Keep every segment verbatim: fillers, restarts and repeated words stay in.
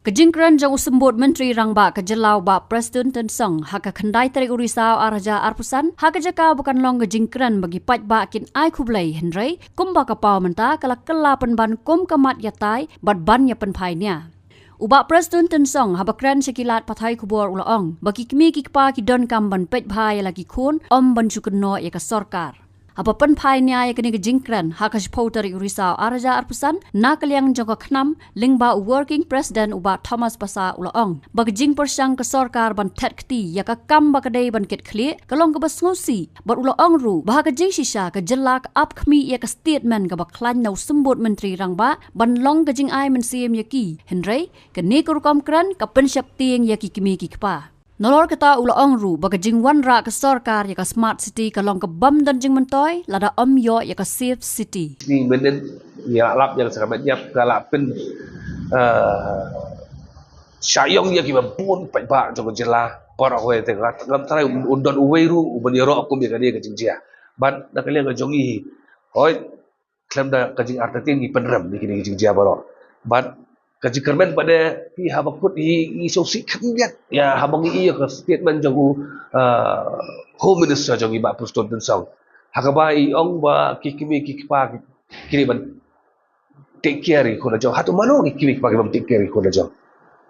Ka jingkren jong u Symbud Myntri Rangbah ka jylla u Bah Prestone Tynsong ha ka khyndai tarik u Risaw ar hajar arphew san, ha ka jaka ba kan long ka jingkren ba ki paidbah kin ai khublei, hynrei kumba ka paw mynta ka la kylla pynban kum ka mat ïatai bad ban ïa pynphai nia. U Bah Prestone Tynsong haba kren sha ki lad pathai khubor u la ong ba ki kmie ki kpa ki donkam ban peit bha ïa la ki khun, ym ban shu kynnoh ïa ka sorkar. Haba pynphai nia ïa kane ka jingkren ha ka shiphew tarik u Risaw ar hajar arphew san, na ka liang jong ka KHNAM, lyngba u Working President u Bah Thomas Passah u la ong ba ka jingpyrshang ka sorkar ban thied kti ïa ka kam ba ka dei ban kit khlieh ka long kaba sngewsih, bad u la ong ruh ba ha ka jingshisha ka jylla ka ap khmih ïa ka statement kaba khlaiñ na u Symbud Myntri Rangbah ban long ka jingai mynsiem ïa ki, hynrei kane ka rukom kren ka pynsheptieng ïa ki kmie ki kpa. Nalor kata u la ong ruh ba ka jingwanrah ka sorkar ïa ka Smart City ka long ka bym don jingmyntoi lada ym ïoh ïa ka Safe City. Ni mynnin ïa lap ïa ka sakramen ïap ka la pyn, eh, shah ïong ïa ki ba bun paidbah jong ka jylla. Para hoi te ngat ngam trai un don uwei ruh u ban ïaroh kum ïa kane ka jingjia. Bad na ka liang ka jong i hoi khlem da ka jingartatien ngi pynrem ïa kine ki jingjia baroh. Bad ka jingkyrmen pat de phi haba kut hi ngi sngewsih khyndiat ïa haba ngi ïoh ka statement jong u, ah, Home Minister jong ngi Bah Prestone Tynsong. Ha kaba i ong ba ki kmie ki kpa ki, kine ban take care ïa ki khun la jong. Hato mano ki kmie ki kpa ki bym take care ïa ki khun la jong?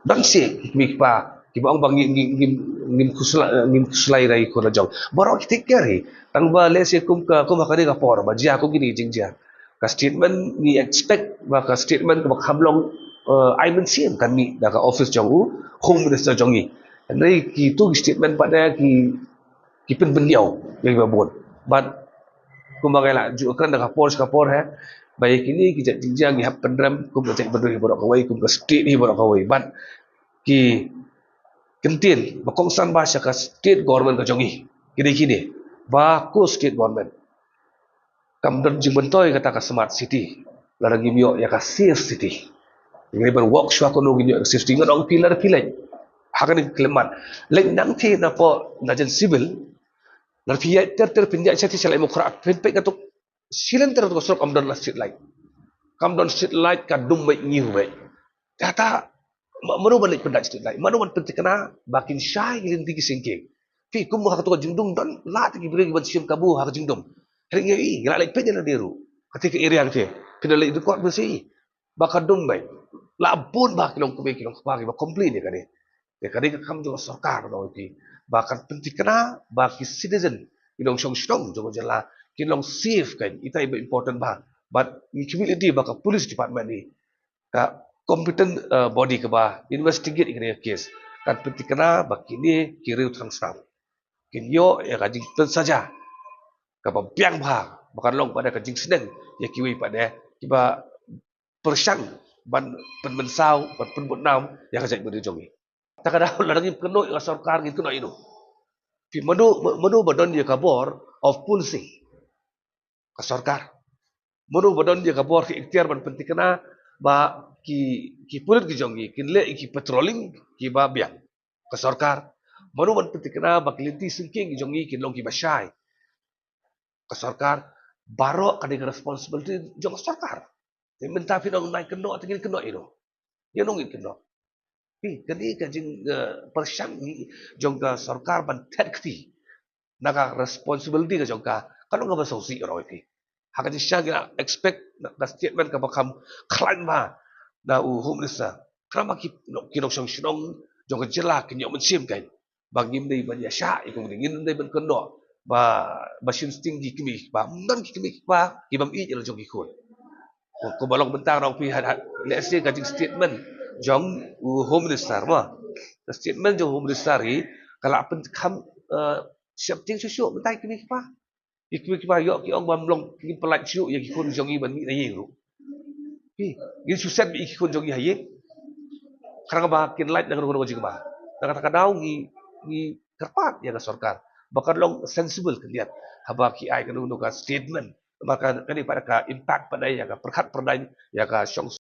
Don seh ki kmie ki kpa kiba ong ba ngi, ngi, ngi, ngim khuslai, ngim khuslai ïa ki khun la jong. Baroh ki take care hi. Tang ba lehse kum ka, kum ha kane ka por ba jia kum kine ki jingjia. Ka statement ngi expect ba ka statement kaba kham long, eh, ai mynsiem kan mih na ka office jong u Home Minister jong ngi. Hynrei kitu ki statement pat de ki, ki pynbynñiaw ïa kiba bun. Bad kumba ngi la ju kren da ka por sha ka por hi ba ïa kine ki jait jingjia ngi hap pynrem kum ka jait bynriew hi baroh kawei, kum ka state hi baroh kawei. Bad ki kyntien ba kongsan ba sha ka state government ka jong ngi ki dei kine, ba ko state government kam don jingmyntoi kata ka Smart City lada ngim ïoh ïa ka Safe City. Ngi ban walk shwa kono ngin ïoh ïa ka Safe City, ngan ong phi lada phi leit ha kane ka khyllipmat, leit nangtei na pdeng na jan civil, lada phi ïaid ter ter phin ïaid sha ti sha Laitumkhrah phin peit kato shilynter kato ka surok kam don la street light. Kam don street light, ka dum beit ngi ruh beit. Kata ma-, mano ban leit pyndait street light, mano ban pynthikna ba kin shai ki lynti ki syngkien. Phi kum ha kato ka jingdum don la te ki briew ki ban shim kabu ha ka jingdum. Hynrei ngi ïohi ngi la leit peit ïa lade ruh kata ka area kata. Phi da leit record mynsiem ba ka dum beit. La bun ba ki long kmie ki long kpa kiba complain ïa kane. Te ka dei ka kam jong ka sorkar, ka dei ba kan pynthikna ba ki citizen ki nongshong shnong jong ka jylla kin long safe, kan itai ba important ba. Bad ngi khmih lynti ba ka police department hi ka competent, eh, body kaba investigate ïa kane ka case kan pynthikna ba kine ki riew thrang shnong kin ïoh ïa ka jingpynsaja kaba biang bha, ba kan long pat da ka jingsneng ïa kiwei pat de kiba pyrshang ban pynmynsaw, ban pynbud nam ïa ka jaitbynriew jong ngi. Ta ka daw lada ngim kynnoh ïa ka sorkar ngin kynnoh ïa uno? Phi mano, mano ba don ïa ka bor of policing? Ka sorkar. Mano ba don ïa ka bor ki iktiar ban pynthikna ba ki, ki pulit ki jong ngi kin leh ïa ki patrolling kiba biang? Ka sorkar. Mano ban pynthikna ba ki lynti syngkien ki jong ngi kin long kiba shai? Ka sorkar. Baroh ka dei ka responsibility jong ka sorkar. Te mynta phi ong nai kynnoh, te ngin kynnoh ïa uno? Ïa uno ngin kynnoh? Phi, kane ka jing, eh, pyrshang ngi jong ka sorkar ban thied kti na ka responsibility ka jong ka, ka long kaba sngewsih ïa uno ïa phi. Ha ka jingshisha ngi la expect na ka statement kaba kham khlaiñ bha na u Home Minister. Khnang ba ki, ki nongshong shnong jong ka jylla kin ïoh mynsiem, kan ba ngim dei ban ïa shah ïa kong, ngim dei ban kynnoh ba, ba shin sting ki kmie ki kpa, ym don ki kmie ki kpa ki bym ïeit ïa la jong ki khun. Ko, ko ba long mynta ngan ong phi ha, ha, let's say ka jing statement jong u Home Minister, ma. Ka statement jong u Home Minister hi ka la pynkham, eh, sheptieng shuh shuh mynta ki kmie ki kpa. Ki kmie ki kpa ïoh ki ong ba ym long, ngin pynlait shuh ïa ki khun jong ngi ban mih na ïing ruh. Phi, ngin shu set ïa ki khun jong ngi ha ïing. Khnang ba kin lait na kano kano ka jingma. Na kata ka daw ngi, ngi kyrpad ïa ka sorkar ba kan long sensible khyndiat haba ki ai kano kano ka statement. Ba ka, kane pat ka impact pat ïa ka pyrkhat pyrdaiñ ïa ka shong